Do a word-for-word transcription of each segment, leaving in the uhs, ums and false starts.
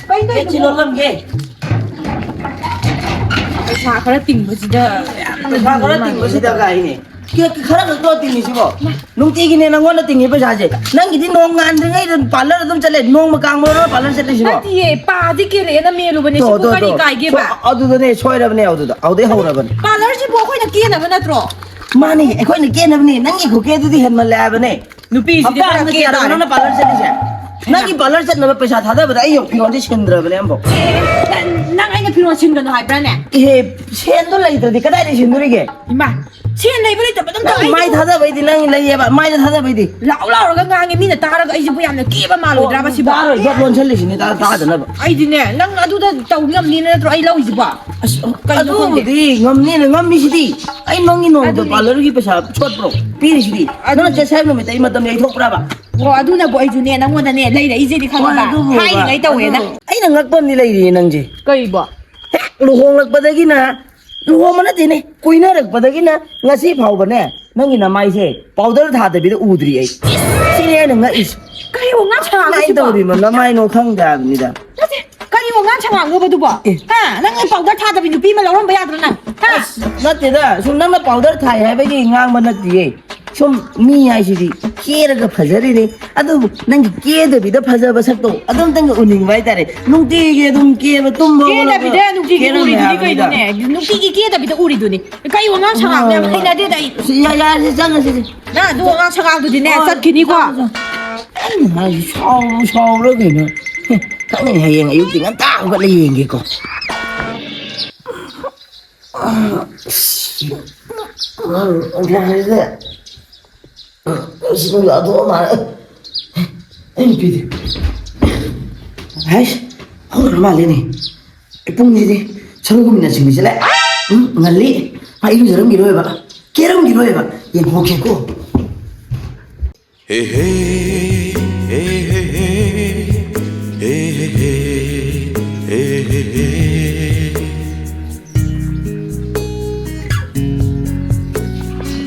ꯀꯩꯅꯣ ꯒꯦꯠꯁꯤ ꯂꯣꯜꯂꯝꯒꯦ꯫ ꯄꯩꯁꯥ ꯈꯔ ꯇꯤꯡꯕꯁꯤꯗ ꯌꯥꯝꯅ ꯄꯩꯁꯥ ꯈꯔ ꯇꯤꯡꯕꯁꯤꯗ ꯀꯥꯏꯅꯦ꯫ ꯀꯦꯛ ꯈꯔ ꯈꯛꯇ ꯇꯤꯡꯉꯤꯁꯤꯕꯣ? ꯅꯨꯡꯇꯤꯒꯤꯅꯦ ꯅꯪꯉꯣꯟꯗ ꯇꯤꯡꯉꯤ ꯄꯩꯁꯥꯁꯦ꯫ ꯅꯪꯒꯤꯗꯤ ꯅꯣꯡ ꯉꯥꯟꯗ꯭ꯔꯤꯉꯩꯗ ꯄꯥꯔꯂꯔ ꯑꯗꯨꯝ ꯆꯠꯂꯦ, ꯅꯣꯡꯃ ꯀꯥꯡꯕ ꯄꯥꯔꯂꯔ ꯆꯠꯂꯤꯁꯤꯕꯣ? ꯅꯠꯇꯤꯌꯦ, ꯄꯥꯗꯤ ꯀꯦꯜꯂꯛꯑꯦꯅ ꯃꯦꯜꯂꯨꯕꯅꯦ꯫ ꯇꯣ, ꯁꯤꯕꯨ ꯇꯣ, ꯀꯔꯤ ꯇꯣ꯫ ꯀꯥꯏꯒꯦꯕ? ꯁꯣ-, ꯑꯗꯨꯗꯅꯦ ꯁꯣꯏꯔꯕꯅꯦ, ꯑꯗꯨꯗ ꯑꯗꯨꯗꯩ ꯍꯧꯔꯕꯅꯦ꯫ ꯄꯥꯔꯂꯔꯁꯤꯕꯨ ꯑꯩꯈꯣꯏꯅ ꯀꯦꯅꯕ ꯅꯠꯇ꯭ꯔꯣ? ꯃꯥꯅꯦ, ꯑꯩꯈꯣꯏꯅ ꯀꯦꯅꯕꯅꯦ꯫ ꯅꯪꯒꯤ ꯈꯨꯀꯦꯗꯨꯗꯤ ꯍꯦꯟꯃꯜꯂꯦ ꯍꯥꯏꯕꯅꯦ꯫ ꯅꯨꯄꯤꯁꯤꯗꯤ ꯍꯞꯇꯥ ꯈꯔ ꯑꯃꯗ ꯀꯦ ꯀꯌꯥꯔꯛꯅꯣ ꯇꯥꯔꯦ꯫ ꯅꯪꯅ ꯄꯥꯔꯂꯔ ꯆꯠꯂꯤꯁꯦ? ꯅꯪꯒꯤ ꯄꯥꯔꯂꯔ ꯆꯠꯅꯕ ꯄꯩꯁꯥ ꯊꯥꯗꯕꯗ ꯑꯩ ꯌꯦꯡꯉꯨ ꯐꯤꯔꯣꯟꯗꯤ ꯁꯤꯟꯗ꯭ꯔꯕꯅꯦ ꯑꯝꯐꯥꯎ꯫ ꯑꯦ, ꯅꯪ ꯑꯩꯅ ꯐꯤꯔꯣꯟ ꯁꯤꯟꯒꯅꯨ ꯍꯥꯏꯕ꯭ꯔꯥꯅꯦ? ꯏꯍꯦ, ꯁꯦꯟꯗꯣ ꯂꯩꯇ꯭ꯔꯗꯤ ꯀꯗꯥꯏꯗꯒꯤ ꯁꯤꯟꯗꯣꯔꯤꯒꯦ? ꯏꯃꯥ, ꯁꯦꯟ ꯂꯩꯕ ꯂꯩꯇꯕ ꯑꯗꯨꯝ ꯅꯪ ꯇꯧꯔꯛꯏꯗꯨꯕꯨ꯫ ꯃꯥꯏ ꯊꯥꯗꯕꯩꯗꯤ ꯅꯪ ꯂꯩꯌꯦꯕ, ꯃꯥꯏꯗ ꯊꯥꯗꯕꯩꯗꯤ꯫ ꯂꯥꯎ ꯂꯥꯎꯔꯒ ꯉꯥꯡꯉꯦ, ꯃꯤꯅ ꯇꯥꯔꯒ ꯑꯩꯁꯤꯕꯨ ꯌꯥꯝꯅ ꯀꯦꯕ ꯃꯥꯜꯂꯣꯏꯗ꯭ꯔꯕ ꯁꯤꯕꯣ? ꯇꯥꯔꯣꯏ, ꯒꯦꯠ ꯂꯣꯟꯁꯤꯜꯂꯤꯁꯤꯅꯦ, ꯇꯥ-, ꯇꯥꯗꯅꯕ꯫ ꯑꯩꯗꯤꯅꯦ, ꯅꯪ ꯑꯗꯨꯗ ꯇꯧ ꯉꯝꯅꯤꯅ ꯅꯠꯇ꯭ꯔꯣ ꯑꯩ ꯂꯧꯔꯤꯁꯤꯕꯣ? ꯑꯁ, ꯀꯩꯅꯣ ꯈꯪꯗꯦ꯫ ꯑꯗꯨꯕꯨꯗꯤ ꯉꯝꯅꯤꯅ ꯉꯝꯃꯤꯁꯤꯗꯤ꯫ ꯑꯩ ꯅꯪꯒꯤ ꯅꯣꯡꯃꯗ ꯑꯗꯨꯅꯤ꯫ ꯄꯥꯔꯂꯔꯒꯤ ꯄꯩꯁꯥ ꯁꯣꯠꯄ꯭ꯔꯣ? ꯄꯤꯔꯤꯁꯤꯗꯤ꯫ ꯑꯗꯨꯅꯤ꯫ ꯅꯪꯅ ꯆꯠꯁꯦ ꯍꯥꯏꯕ ꯅꯨꯃꯤꯠꯇ ꯑꯩ ꯃꯇꯝ ꯌꯩꯊꯣꯛꯄ꯭ꯔꯕ? ꯑꯣ, ꯑꯗꯨꯅꯕꯨ ꯑꯩꯁꯨꯅꯦ ꯅꯪꯉꯣꯟꯗꯅꯦ ꯂꯩꯔꯛꯏꯁꯦꯗꯤ ꯍꯣꯏ, ꯈꯪꯉꯕ? ꯑꯗꯨꯕꯨꯕ꯫ ꯍꯥꯏꯔꯤꯉꯩ ꯇꯧꯋꯦꯅ꯫ ꯑꯗꯨꯕꯨꯕ꯫ ꯑꯩꯅ ꯉꯛꯄ ꯑꯃꯗꯤ ꯂꯩꯔꯤꯌꯦ ꯅꯪꯁꯦ꯫ ꯀꯩꯕꯣ? ꯍꯦꯛ ꯂꯨꯍꯣꯡꯂꯛꯄꯗꯒꯤꯅ, ꯂꯨꯍꯣꯡꯕ ꯅꯠꯇꯦꯅꯦ, ꯀꯣꯏꯅꯔꯛꯄꯗꯒꯤꯅ ꯉꯁꯤ ꯐꯥꯎꯕꯅꯦ, ꯅꯪꯒꯤ ꯅꯃꯥꯏꯁꯦ ꯄꯥꯎꯗꯔ ꯊꯥꯗꯕꯤꯗ ꯎꯗ꯭ꯔꯤ ꯑꯩ꯫ ꯁꯤꯅꯦ ꯑꯩꯅ ꯉꯛꯏꯁꯦ꯫ ꯀꯔꯤ ꯋꯥꯉꯥꯡ ꯁꯉꯥꯡꯅꯣ ꯀꯃꯥꯏꯅ ꯁꯤꯕꯣ? ꯇꯧꯔꯤꯅꯣ ꯅꯃꯥꯏꯅꯣ ꯈꯪꯗꯦ ꯍꯥꯏꯕꯅꯤꯗ꯫ ꯅꯠꯇꯦ, ꯀꯔꯤ ꯋꯥꯉꯥꯡ ꯁꯉꯥꯡꯅꯣꯕ ꯑꯗꯨꯕꯣ? ꯑꯦ꯫ ꯍꯥ? ꯅꯪ ꯄꯥꯎꯗꯔ ꯊꯥꯗꯕꯤ ꯅꯨꯄꯤ ꯑꯃ ꯂꯧꯔꯝꯕ ꯌꯥꯗ꯭ꯔꯣ ꯅꯪ? ꯍꯥ? ꯑꯁ, ꯅꯠꯇꯦꯗ, ꯁꯨꯝ ꯅꯪꯅ ꯄꯥꯎꯗꯔ ꯊꯥꯏ ꯍꯥꯏꯕꯒꯤ ꯉꯥꯡꯕ ꯅꯠꯇꯤꯌꯦ꯫ ꯁꯨꯝ ꯃꯤ ꯍꯥꯏꯁꯤꯗꯤ ꯀꯦꯔꯒ ꯐꯖꯔꯤꯅꯦ, ꯑꯗꯨꯕꯨ ꯅꯪꯒꯤ ꯀꯦꯗꯕꯤꯗ ꯐꯖꯕ ꯁꯛꯇꯣ ꯑꯗꯨꯝꯇꯪꯒ ꯎꯅꯤꯡꯕ ꯍꯥꯏꯇꯥꯔꯦ꯫ ꯅꯨꯡꯇꯤꯒꯤ ꯑꯗꯨꯝ ꯀꯦꯕ, ꯇꯨꯝꯕ ꯍꯧꯒꯠꯂꯛꯄ ꯀꯦꯗꯕꯤꯗ ꯅꯨꯡꯇꯤꯒꯤ ꯀꯦꯔꯝꯃꯦ ꯎꯔꯤꯗꯨꯗꯤ ꯍꯥꯏꯕꯅꯤꯗ꯫ ꯀꯩꯅꯣꯅꯦ? ꯅꯨꯡꯇꯤꯒꯤ ꯀꯦꯗꯕꯤꯗ ꯎꯔꯤꯗꯨꯅꯤ꯫ ꯀꯩ ꯋꯥꯉꯥꯡ ꯁꯉꯥꯡꯅꯣ ꯌꯥꯝ ꯍꯩꯅꯗꯦꯗ ꯑꯩ꯫ ꯁꯤ ꯌꯥ-, ꯌꯥꯔꯦ, ꯆꯪꯉꯁꯤꯁꯦ꯫ ꯅꯪ ꯑꯗꯨ ꯋꯥꯉꯥꯡ ꯁꯉꯥꯡꯗꯨꯗꯤꯅꯦ, ꯍꯣꯏ, ꯆꯠꯈꯤꯅꯤꯀꯣ꯫ ꯆꯪꯉꯁꯤ꯫ ꯑꯩꯅ ꯍꯥꯏꯁꯤ ꯁꯥꯎ-, ꯁꯥꯎꯕ꯭ꯔꯥ ꯀꯩꯅꯣ? ꯍꯦ, ꯈꯪꯗꯦ, ꯍꯌꯦꯡ ꯑꯌꯨꯛꯇꯤ ꯉꯟꯇꯥ ꯍꯧꯒꯠꯂ ꯌꯦꯡꯒꯦꯀꯣ꯫ ꯑꯁ, ꯌꯥꯔꯦꯗ꯫ ꯑꯁ, ꯅꯪ ꯂꯥꯛꯊꯣꯛꯑ ꯃꯥꯜꯂꯦ꯫ ꯑꯩ ꯅꯨꯄꯤꯗꯤ꯫ ꯍꯩꯁ, ꯍꯧꯒꯠꯈ꯭ꯔ ꯃꯥꯜꯂꯦꯅꯦ꯫ ꯑꯩ ꯄꯨꯡꯁꯤꯗꯤ ꯁꯔꯨꯒꯨꯝꯕꯅ ꯁꯤꯡꯕꯁꯤꯂꯦ꯫ ꯎꯝ, ꯉꯜꯂꯤ꯫ ꯃꯥ ꯏꯔꯨꯖꯔꯝꯈꯤꯔꯣꯏꯕ꯫ ꯀꯦꯔꯝꯈꯤꯔꯣꯏꯕ꯫ ꯌꯦꯡꯍꯧꯒꯦꯀꯣ꯫ ꯍꯦ ꯍꯦ, ꯍꯦ ꯍꯦ ꯍꯦ, ꯍꯦ ꯍꯦ ꯍꯦ, ꯍꯦ ꯍꯦ ꯍꯦ꯫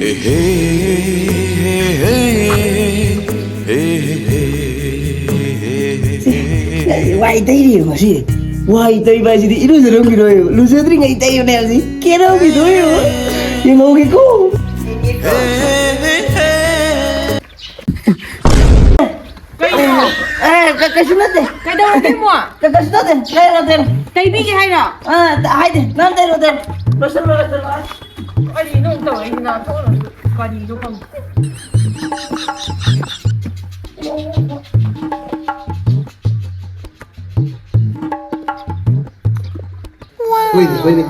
ꯍꯦ ꯍꯦ, ꯍꯦ ꯍꯦ ꯍꯦ, ꯍꯦ ꯍꯦ ꯍꯦ, ꯍꯦ ꯍꯦ ꯍꯦ꯫ ꯋꯥꯏ ꯇꯩꯔꯤꯕ ꯉꯁꯤ꯫ ꯋꯥꯏ ꯇꯩꯕ ꯍꯥꯏꯁꯤꯗꯤ ꯏꯔꯨꯖꯔꯝꯈꯤꯔꯣꯏꯕ, ꯂꯨꯖꯗ꯭ꯔꯤꯉꯩ ꯇꯩꯕꯅꯦ ꯍꯥꯏꯕꯁꯤ꯫ ꯀꯦꯔꯝꯈꯤꯗꯣꯏꯕ꯫ ꯌꯦꯡꯍꯧꯒꯦꯀꯣ꯫ ꯀꯩꯅꯣ? ꯑꯦ, ꯀ-, ꯀꯩꯁꯨ ꯅꯠꯇꯦ꯫ ꯀꯩꯗꯧꯔꯒꯦ, ꯏꯃꯣ? ꯀ-, ꯀꯩꯁꯨ ꯅꯠꯇꯦ꯫ ꯇꯩꯔꯣ, ꯇꯩꯔꯣ꯫ ꯇꯩꯕꯤꯒꯦ ꯍꯥꯏꯔꯣ? ꯑ, ꯍꯥꯏꯗꯦ꯫ ꯅꯪ ꯇꯩꯔꯣ, ꯇꯩꯔꯣ꯫ ꯂꯣꯏꯁꯜꯂꯣ, ꯂꯣꯏꯁꯜꯂꯣ꯫ ꯀꯔꯤꯅꯣ ꯑꯃꯨꯛ ꯇꯧꯔꯛꯏꯁꯤꯅ? ꯊꯣꯛꯑꯣ꯫ ꯀꯔꯤꯅꯣ ꯈꯪꯗꯦ꯫ ꯍꯣꯏꯅꯦ, ꯍꯣꯏꯅꯦ꯫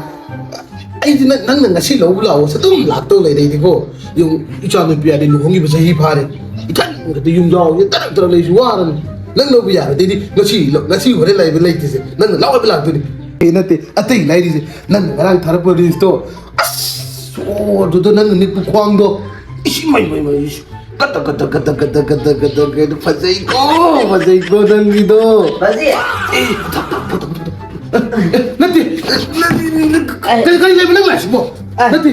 ꯑꯩꯗꯤ ꯅꯪ, ꯅꯪꯅ ꯉꯁꯤ ꯂꯧꯕ ꯂꯥꯛꯑꯣ, ꯑꯗꯨꯝ ꯂꯥꯛꯇꯧ ꯂꯩꯔꯦ ꯑꯩꯗꯤꯀꯣ꯫ ꯌꯦꯡꯉꯨ, ꯏꯆꯥ ꯅꯨꯄꯤ ꯑꯅꯤ ꯂꯨꯍꯣꯡꯈꯤꯕ ꯆꯍꯤ ꯐꯥꯔꯦ꯫ ꯏꯊꯟ ꯈꯛꯇ ꯌꯨꯝ ꯌꯥꯎꯔꯒ ꯇꯔꯛ ꯇꯔꯛ ꯂꯩꯁꯨ ꯋꯥꯔꯕꯅꯤ꯫ ꯅꯪ ꯂꯧꯕ ꯌꯥꯔꯗꯤ ꯑꯩꯗꯤ ꯉꯁꯤ ꯂꯧ-, ꯉꯁꯤ ꯍꯣꯔꯦꯟ ꯂꯩꯕ ꯂꯩꯇ꯭ꯔꯤꯁꯦ ꯅꯪꯅ ꯂꯧ ꯍꯥꯏꯕ ꯂꯥꯛꯇꯣꯏꯅꯤ꯫ ꯑꯦ, ꯅꯠꯇꯦ, ꯑꯇꯩ ꯂꯥꯏꯔꯤꯁꯦ ꯅꯪꯅ ꯉꯔꯥꯡ ꯊꯥꯔꯛꯄ ꯔꯤꯜꯁꯇꯣ, ꯑꯁ, ꯑꯣ, ꯑꯗꯨꯗ ꯅꯪꯅ ꯅꯤꯛꯄ ꯈ꯭ꯋꯥꯡꯗꯣ, ꯏꯁ, ꯏꯃꯥꯏ, ꯏꯃꯥꯏ, ꯏꯃꯥꯏ, ꯏꯁ꯫ ꯀꯗ, ꯀꯗ, ꯀꯗ, ꯀꯗ, ꯀꯗ, ꯀꯗ, ꯀꯗ, ꯐꯖꯩꯀꯣ, ꯐꯖꯩꯀꯣ ꯅꯪꯒꯤꯗꯣ꯫ ꯕꯥꯖꯤ꯫ ꯑꯦ, ꯊꯛ, ꯊꯛ, ꯊꯛ, ꯊꯛ, ꯊꯛ꯫ ꯑꯦ, ꯅꯠꯇꯦ, ꯅꯠꯇꯦ, ꯅꯠꯇꯦ, ꯑꯦ꯫ ꯀꯔꯤ, ꯀꯔꯤ ꯂꯩꯕ ꯅꯪ ꯂꯥꯛꯏꯁꯤꯕꯣ? ꯑꯦ꯫ ꯅꯠꯇꯦ,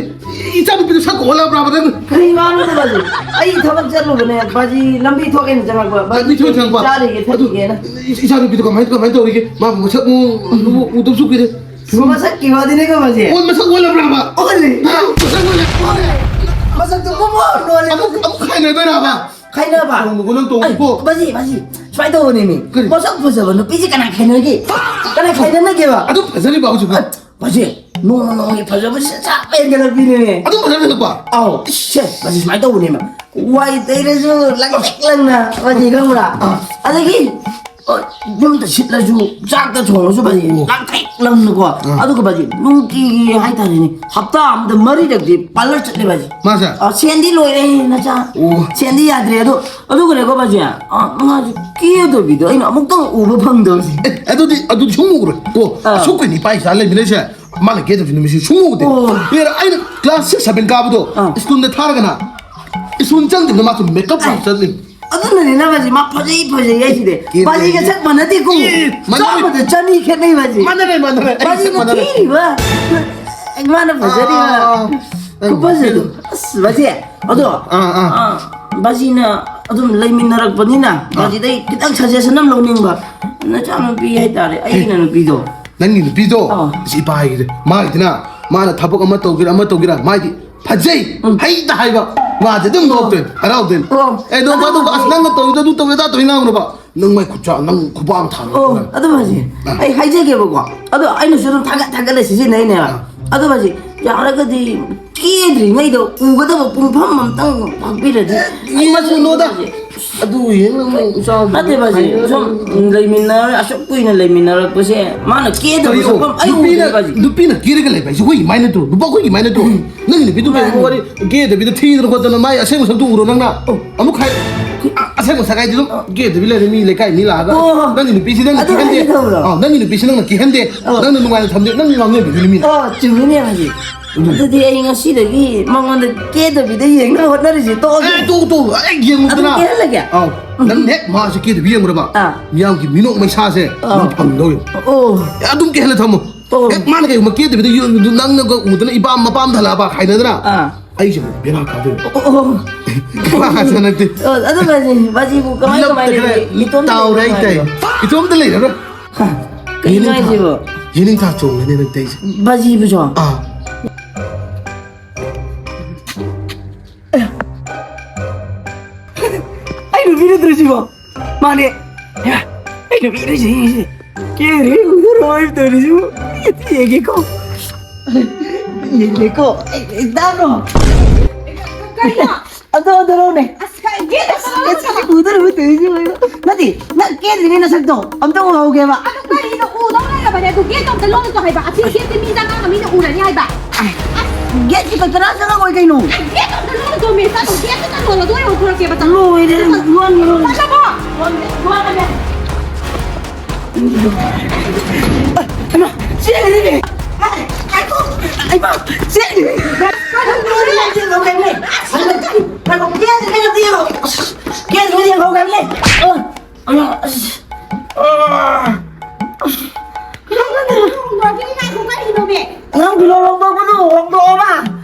ꯏꯆꯥꯅꯨꯄꯤꯗꯣ ꯁꯛ ꯑꯣꯜꯂꯕ꯭ꯔꯥꯕ ꯅꯪ? ꯀꯔꯤ ꯋꯥꯅꯣꯗ ꯕꯥꯖꯤ? ꯑꯩ ꯊꯕꯛ ꯆꯠꯂꯨꯕꯅꯦ, ꯕꯥꯖꯤ, ꯂꯝꯕꯤ ꯊꯣꯛꯑꯦꯅ ꯆꯪꯉꯛꯄ꯫ ꯕꯥꯖꯤ, ꯂꯝꯕꯤ ꯊꯣꯛꯑꯦꯅ ꯆꯪꯉꯛꯄ? ꯆꯥꯔꯤꯒꯦ, ꯑꯗꯨ, ꯊꯛꯈꯤꯒꯦꯅ꯫ ꯏ-, ꯏꯆꯥꯅꯨꯄꯤꯗꯣ ꯀꯃꯥꯏ, ꯀꯃꯥꯏ ꯇꯧꯔꯤꯒꯦ? ꯃꯥꯕꯨ ꯃꯁꯛ ꯃꯑꯣꯡ ꯎ-, ꯎꯗꯕꯁꯨ ꯀꯨꯏꯔꯦ꯫ ꯃꯁꯛꯀꯤ ꯋꯥꯗꯤꯅꯦꯀꯣ, ꯕꯥꯖꯤ꯫ ꯑꯣ, ꯃꯁꯛ ꯑꯣꯜꯂꯕ꯭ꯔꯥꯕ? ꯑꯣꯜꯂꯦ꯫ ꯍꯥ? ꯃꯁꯛ ꯑꯣꯜꯂꯦ? ꯑꯣꯜꯂꯦ꯫ ꯃꯁꯛꯇꯣ ꯄꯨꯡꯑꯣꯟ ꯑꯣꯜꯂꯦ꯫ ꯑꯃꯨꯛ, ꯑꯃꯨꯛ ꯈꯥꯏꯅꯗꯣꯏꯔꯕ? ꯈꯥꯏꯅꯕ? ꯇꯧꯅꯨꯀꯣ, ꯅꯪ ꯇꯧꯅꯨꯀꯣ꯫ ꯑꯩ, ꯕꯥꯖꯤ, ꯕꯥꯖꯤ, ꯁꯨꯃꯥꯏꯅ ꯇꯧꯕꯅꯦꯃꯤ꯫ ꯀꯔꯤ? ꯃꯁꯛ ꯐꯖꯕ ꯅꯨꯄꯤꯁꯦ ꯀꯅꯥ ꯈꯥꯏꯅꯒꯦ? ꯀꯅꯥ ꯈꯥꯏꯅꯅꯒꯦꯕ? ꯑꯗꯨꯝ ꯐꯖꯔꯤꯕ ꯍꯧꯖꯤꯛꯐꯥꯎ? ꯑ, ꯕꯥꯖꯤ, ꯅꯣꯡꯃ ꯅꯣꯡꯃꯒꯤ ꯐꯖꯕꯁꯦ ꯁꯥꯞ ꯍꯦꯟꯒꯠꯂꯛꯄꯤꯅꯦꯃꯤ꯫ ꯑꯗꯨꯝ ꯐꯖꯅ ꯍꯦꯟꯒꯠꯂꯛꯄ? ꯑꯧ, ꯁꯦ, ꯕꯥꯖꯤ, ꯁꯨꯃꯥꯏꯅ ꯇꯧꯕꯅꯦꯃꯤ꯫ ꯋꯥꯏ ꯇꯩꯔꯁꯨ ꯂꯪꯇ꯭ꯔꯤꯛ ꯂꯪꯅ, ꯕꯥꯖꯤ, ꯈꯪꯕ꯭ꯔꯥ? ꯑꯥ꯫ ꯑꯗꯒꯤ ꯑ, ꯌꯨꯝꯗ ꯁꯤꯠꯂꯁꯨ, ꯆꯥꯛꯇ ꯊꯣꯡꯉꯁꯨ ꯕꯥꯖꯤ, ꯑꯣ꯫ ꯂꯪꯇ꯭ꯔꯤꯛ ꯂꯪꯅꯀꯣ꯫ ꯑꯥ꯫ ꯑꯗꯨꯒ ꯕꯥꯖꯤ, ꯅꯨꯡꯇꯤꯒꯤ ꯍꯥꯏꯇꯥꯔꯦꯅꯦ, ꯍꯞꯇꯥ ꯑꯃꯗ ꯃꯔꯤꯔꯛꯇꯤ ꯄꯥꯔꯂꯔ ꯆꯠꯂꯦ ꯕꯥꯖꯤ꯫ ꯃꯥꯁꯦ? ꯑ, ꯁꯦꯟꯗꯤ ꯂꯣꯏꯔꯦ, ꯅꯆꯥ꯫ ꯑꯣ꯫ ꯁꯦꯟꯗꯤ ꯌꯥꯗ꯭ꯔꯦ꯫ ꯑꯗꯣ, ꯑꯗꯨꯒꯅꯦꯀꯣ ꯕꯥꯖꯤ, ꯑ, ꯃꯥꯁꯦ ꯀꯦꯗꯕꯤꯗꯣ ꯑꯩꯅ ꯑꯃꯨꯛꯇꯪ ꯎꯕ ꯐꯪꯗꯕꯁꯦ꯫ ꯑꯦ, ꯑꯗꯨꯗꯤ, ꯑꯗꯨꯗꯤ ꯁꯨꯝ ꯎꯔꯣꯏ꯫ ꯀꯣ, ꯑꯥ꯫ ꯑꯁꯨꯛ ꯀꯨꯏꯅ ꯏꯄꯥ ꯏꯆꯥ ꯂꯩꯃꯤꯟꯅꯩꯁꯦ, ꯃꯥꯅ ꯀꯦꯗꯕꯁꯤ ꯅꯨꯃꯤꯠꯁꯤ ꯁꯨꯝ ꯎꯗꯦ꯫ ꯑꯣ꯫ ꯀꯨꯏꯔꯦ, ꯑꯩꯅ ꯀ꯭ꯂꯥꯁ ꯁꯤꯛꯁ, ꯁꯚꯦꯟ ꯀꯥꯕꯗꯣ, ꯑꯥ꯫ ꯁ꯭ꯀꯨꯜꯗ ꯊꯥꯔꯒꯅ, ꯁ꯭ꯀꯨꯜ ꯆꯪꯗꯕꯤꯗ ꯃꯥꯁꯨ ꯃꯦꯀꯞ ꯀ꯭ꯂꯥꯁ ꯆꯠꯂꯤ꯫ ꯑꯗꯨꯅꯅꯦ ꯅꯪ ꯕꯥꯖꯤ, ꯃꯥ ꯐꯖꯩ ꯐꯖꯩ ꯍꯥꯏꯁꯤꯗꯤ꯫ ꯀꯦ-, ꯕꯥꯖꯤꯒ ꯀꯦ-, ꯆꯞ ꯃꯥꯟꯅꯗꯦꯀꯣ꯫ ꯑꯦ, ꯃꯥꯟꯅꯔꯦ꯫ ꯆꯥꯝꯃꯗ ꯆꯅꯤ ꯈꯦꯠꯅꯩ ꯕꯥꯖꯤ꯫ ꯃꯥꯟꯅꯔꯦ, ꯃꯥꯟꯅꯔꯦ꯫ ꯑꯩ ꯕꯥꯖꯤꯅ ꯃꯥꯟꯅꯔꯦ꯫ ꯊꯤꯔꯤꯕ꯫ ꯑꯩ ꯃꯥꯅ ꯐꯖꯔꯤꯕ꯫ ꯑꯥ, ꯑꯥ, ꯑꯥ꯫ ꯈꯨꯐꯖꯗꯣ꯫ ꯑꯁ, ꯕꯥꯖꯤ꯫ ꯑꯗꯣ, ꯑꯥ, ꯑꯥ꯫ ꯑꯥ, ꯕꯥꯖꯤꯅ ꯑꯗꯨꯝ ꯂꯩꯃꯤꯟꯅꯔꯛꯄꯅꯤꯅ, ꯑꯥ꯫ ꯃꯁꯤꯗꯩ ꯈꯤꯇꯪ suggestion ꯑꯃ ꯂꯧꯅꯤꯡꯕ꯫ ꯅꯆꯥꯅꯨꯄꯤ ꯍꯥꯏꯇꯥꯔꯦ, ꯑꯩꯒꯤꯅ ꯅꯨꯄꯤꯗꯣ꯫ ꯅꯪꯒꯤ ꯅꯨꯄꯤꯗꯣ? ꯑꯥ꯫ ꯑꯁ, ꯏꯄꯥ ꯍꯥꯏꯒꯤꯗꯤ꯫ ꯃꯥꯒꯤꯗꯤꯅ, ꯃꯥꯅ ꯊꯕꯛ ꯑꯃ ꯇꯧꯒꯦꯔꯥ, ꯑꯃ ꯇꯧꯒꯦꯔꯥ, ꯃꯥꯏꯗꯤ ꯐꯖꯩ, ꯎꯝ꯫ ꯍꯩꯇ ꯍꯥꯏꯕ꯫ ꯃꯥꯁꯦ ꯑꯗꯨꯝ ꯅꯣꯛꯇꯣꯏꯅꯤ, ꯍꯔꯥꯎꯗꯣꯏꯅꯤ꯫ ꯑꯣ꯫ "ꯑꯦ, ꯅꯣꯡ ꯐꯥꯗꯣꯛ, ꯑꯗꯨ ꯑꯁ, ꯅꯪꯅ ꯇꯧꯔꯤꯗꯣ ꯑꯗꯨ ꯇꯧꯋꯦ, ꯑꯗꯥ ꯇꯧꯋꯦ" ꯉꯥꯡꯅꯨꯕ꯫ ꯅꯪ ꯃꯥꯏ ꯈꯨꯠ ꯆꯥ, ꯅꯪ ꯈꯨꯕꯥꯛ ꯑꯃ ꯊꯥꯅꯤ꯫ ꯑꯣ, ꯑꯗꯨ ꯃꯥꯁꯦ, ꯑꯥ꯫ ꯑꯩ ꯍꯥꯏꯖꯒꯦꯕꯀꯣ꯫ ꯑꯗꯣ ꯑꯩꯅꯁꯨ ꯑꯗꯨꯝ ꯊꯥꯒꯠ ꯊꯥꯒꯠꯂ ꯁꯤꯖꯤꯟꯅꯩꯅꯦꯕ꯫ ꯑꯥ꯫ ꯑꯗꯣ ꯃꯥꯁꯦ, ꯌꯥꯔꯒꯗꯤ ꯀꯦꯗ꯭ꯔꯤꯉꯩꯗ ꯎꯒꯗꯕ ꯄꯨꯡꯐꯝ ꯑꯝꯇꯪ ꯇꯥꯛꯄꯤꯔꯗꯤ꯫ ꯑꯦ, ꯑꯩ ꯃꯆꯨ ꯅꯣꯗ꯫ ꯑꯗꯨ ꯌꯦꯡꯅꯕ ꯏꯆꯥꯎ ꯅꯠꯇꯦ ꯕꯥꯖꯤ, ꯁꯨꯝ ꯂꯩꯃꯤꯟꯅꯔ-, ꯑꯁꯨꯛ ꯀꯨꯏꯅ ꯂꯩꯃꯤꯟꯅꯔꯛꯄꯁꯦ, ꯃꯥꯅ ꯀꯦꯗꯕ ꯀꯔꯤꯅꯣ? ꯁꯨꯡꯐꯝ ꯑꯩ ꯅꯨꯄꯤꯅ, ꯎꯗꯦ ꯕꯥꯖꯤ꯫ ꯅꯨꯄꯤꯅ ꯀꯦꯔꯒ ꯂꯩꯕ ꯍꯥꯏꯁꯦ ꯑꯩꯈꯣꯏꯒꯤ ꯃꯥꯏ ꯅꯠꯇ꯭ꯔꯣ? ꯅꯨꯄꯥ ꯑꯩꯈꯣꯏꯒꯤ ꯃꯥꯏ ꯅꯠꯇ꯭ꯔꯣ? ꯅꯪꯒꯤ ꯅꯨꯄꯤꯗꯨ ꯀꯩꯅꯣ ꯃꯥꯅꯤ꯫ ꯋꯥꯔꯤ ꯀꯦꯗꯕꯤꯗ ꯊꯤꯗꯅ ꯈꯣꯠꯇꯅ ꯃꯥꯏ ꯑꯁꯦꯡꯕ ꯁꯛꯇꯨ ꯎꯔꯣ ꯅꯪꯅ? ꯑꯣ꯫ ꯑꯃꯨꯛ ꯍꯥꯏ-, ꯑ-, ꯑꯁꯦꯡꯕ ꯁꯛ ꯍꯥꯏꯗꯤ ꯑꯗꯨꯝ ꯀꯦꯗꯕꯤ ꯂꯩꯔꯦ, ꯃꯤ ꯂꯩꯀꯥꯏ ꯃꯤ ꯂꯥꯛꯑꯒ꯫ ꯑꯣ꯫ ꯅꯪꯒꯤ ꯅꯨꯄꯤꯁꯤ ꯅꯪꯅ ꯑꯗꯨ ꯀꯤꯍꯟꯗꯦ꯫ ꯍꯥꯏꯒꯦ ꯇꯧꯕ꯭ꯔꯣ? ꯑꯥ, ꯅꯪꯒꯤ ꯅꯨꯄꯤꯁꯤ ꯅꯪꯅ ꯀꯤꯍꯟꯗꯦ, ꯑꯣ꯫ ꯅꯪꯅ ꯅꯨꯡꯉꯥꯏꯅ ꯊꯝꯗꯦ, ꯅꯪ ꯉꯥꯡꯅꯕꯤꯗꯨꯅꯤ ꯃꯤꯅ꯫ ꯑꯣ, ꯆꯨꯝꯃꯤꯅꯦ ꯕꯥꯖꯤ꯫ ꯑꯗꯨꯅꯤ꯫ ꯑꯗꯨꯗꯤ ꯑꯩ ꯉꯁꯤꯗꯒꯤ ꯃꯉꯣꯟꯗ ꯀꯦꯗꯕꯤꯗ ꯌꯦꯡꯅꯕ ꯍꯣꯠꯅꯔꯤꯁꯦ ꯇꯣꯛꯑꯒꯦ꯫ ꯑꯦ, ꯇꯣꯛꯎ, ꯇꯣꯛꯎ, ꯑꯦ, ꯌꯦꯡꯉꯨꯗꯅ꯫ ꯑꯗꯨꯝ ꯀꯦꯍꯜꯂꯒꯦ? ꯑꯥꯎ, ꯎꯝ꯫ ꯅꯪ ꯍꯦꯛ ꯃꯥꯁꯦ ꯀꯦꯗꯕꯤ ꯌꯦꯡꯉꯨꯔꯕ, ꯑꯥ꯫ ꯃꯤꯌꯥꯝꯒꯤ ꯃꯤꯅꯣꯛ ꯃꯩꯁꯥꯁꯦ ꯑꯥ꯫ ꯅꯪ ꯐꯪꯗꯧꯔꯤ꯫ ꯑꯣ꯫ ꯑꯦ, ꯑꯗꯨꯝ ꯀꯦꯍꯜꯂ ꯊꯝꯃꯣ꯫ ꯑꯣ꯫ ꯍꯦꯛ ꯃꯥꯅ ꯀꯩꯒꯨꯝꯕ ꯀꯦꯗꯕꯤꯗ ꯌꯦꯡ-, ꯅꯪꯅꯒ ꯎꯗꯅ ꯏꯄꯥꯝ ꯃꯄꯥꯝꯗ ꯍꯜꯂꯛꯑꯕ ꯈꯥꯏꯅꯗꯅ, ꯑꯥ꯫ ꯑꯩꯁꯦ ꯑꯃꯨꯛ ꯕꯦꯔꯥ ꯀꯥꯗꯣꯏꯅꯦ꯫ ꯑꯣ, ꯑꯣ, ꯑꯣ꯫ ꯕꯥꯖꯤ ꯅꯠꯇꯦ꯫ ꯑꯣ, ꯑꯗꯨ ꯕꯥꯖꯤ, ꯕꯥꯖꯤꯕꯨ ꯀꯃꯥꯏ, ꯂꯞꯇ ꯀꯃꯥꯏꯅ ꯈꯔ ꯂꯩꯔꯤ? ꯏꯇꯣꯝꯇ ꯇꯥꯎꯔꯦ ꯂꯩꯕ ꯍꯥꯏꯇꯥꯏ꯫ ꯅꯨꯡꯉꯥꯏꯕ꯭ꯔꯣ? ꯏꯇꯣꯝꯇ ꯂꯩꯔꯔꯣꯏ꯫ ꯍꯥ, ꯀꯩꯅꯣ ꯌꯦꯅꯤꯡꯊꯥ-, ꯍꯥꯏꯁꯤꯕꯣ? ꯌꯦꯅꯤꯡꯊꯥ ꯆꯣꯡꯒꯅꯤ ꯅꯪ ꯇꯩꯁꯦ꯫ ꯕꯥꯖꯤꯕꯨꯁꯨ? ꯑꯥ꯫ ꯑꯩ ꯅꯨꯄꯤ ꯅꯠꯇ꯭ꯔꯣ ꯁꯤꯕꯣ? ꯃꯥꯅꯦ꯫ ꯍꯦ, ꯑꯩ ꯅꯨꯄꯤ ꯅꯠꯇ꯭ꯔꯣ ꯁꯤꯁꯦ? ꯀꯦꯔꯦ, ꯎꯗ꯭ꯔꯣ ꯍꯥꯏꯕ ꯇꯧꯔꯤꯁꯤꯕꯨ? ꯌꯦꯡꯒꯦꯀꯣ꯫ ꯌꯦꯡꯒꯦꯀꯣ꯫ ꯑꯩ, ꯑꯩ, ꯇꯥꯕ꯭ꯔꯣ? ꯀꯩꯅꯣ? ꯑꯗꯣ, ꯑꯗꯣ, ꯂꯧꯅꯦ꯫ ꯑꯁ, ꯀꯩ ꯒꯦꯠ ꯑꯁ, ꯑꯁ, ꯑꯁ, ꯎꯗ꯭ꯔꯕ ꯇꯧꯔꯤꯁꯦ ꯌꯦꯡꯉꯣ꯫ ꯅꯠꯇꯦ, ꯅꯪ ꯀꯦꯗ꯭ꯔꯤꯉꯩ ꯅꯁꯛꯇꯣ ꯑꯝꯇ ꯎꯍꯧꯒꯦꯕ꯫ ꯑꯗꯨ ꯀꯔꯤꯅꯣ ꯎꯗꯧ ꯂꯩꯔꯕꯅꯦ? ꯑꯗꯨ ꯒꯦꯠꯇꯣ ꯑꯝꯇ ꯂꯣꯟꯂꯨꯆꯣ ꯍꯥꯏꯕ꯫ ꯑꯁꯤ ꯒꯦꯠꯇꯤ ꯃꯤ ꯆꯪꯉꯒ ꯃꯤꯅ ꯎꯔꯅꯤ ꯍꯥꯏꯕ꯫ ꯑꯁ, ꯒꯦꯠꯀꯤ ꯀꯇꯔꯥ ꯆꯪꯉꯛꯑꯣꯏ ꯀꯩꯅꯣ? ꯒꯦꯠꯇꯣ ꯑꯝꯇ ꯂꯣꯟꯂꯨꯆꯣꯃꯤ, ꯆꯠꯂꯣ, ꯒꯦꯠꯇꯨ ꯆꯪꯉꯣ, ꯑꯗꯨ ꯑꯣꯏꯅ ꯎꯊꯣꯔꯛꯀꯦꯕ, ꯆꯪꯉꯣ꯫ ꯂꯣꯏꯔꯦ, ꯂꯣꯟ, ꯂꯣꯟ꯫ ꯆꯠꯂꯕꯣ? ꯂꯣꯟ, ꯂꯣꯟ꯫ ꯍꯩꯃꯥ, ꯆꯦꯜꯂꯤꯅꯦ! ꯉꯥꯏꯈꯣ! ꯍꯩꯃꯥ, ꯆꯦꯜꯂꯤꯅꯦ! ꯉꯥꯏꯈꯣ, ꯆꯦꯜꯂꯤꯅꯦ! ꯉꯥꯏꯈꯣ, ꯆꯦꯜꯂꯤꯅꯦ! ꯉꯥꯏꯈꯣ, ꯆꯦꯜꯂꯤꯅꯦ! ꯉꯥꯏꯈꯣ, ꯆꯦꯜꯂꯤꯅꯦ! ꯉꯥꯏꯈꯣ, ꯆꯦꯜꯂꯤꯅꯦ! ꯑ, ꯑ, ꯑꯁ, ꯑ, ꯑꯁ꯫ ꯀꯩꯅꯣ ꯅꯪ ꯍꯣꯡꯗꯣꯔꯛꯈꯤꯅꯤ, ꯉꯥꯏꯈꯣ, ꯀꯔꯤꯅꯣꯃꯤ? ꯅꯪ ꯐꯤꯔꯣꯜ ꯍꯣꯡꯗꯣꯛꯄꯗꯣ ꯍꯣꯡꯗꯣꯛꯑꯣꯕ!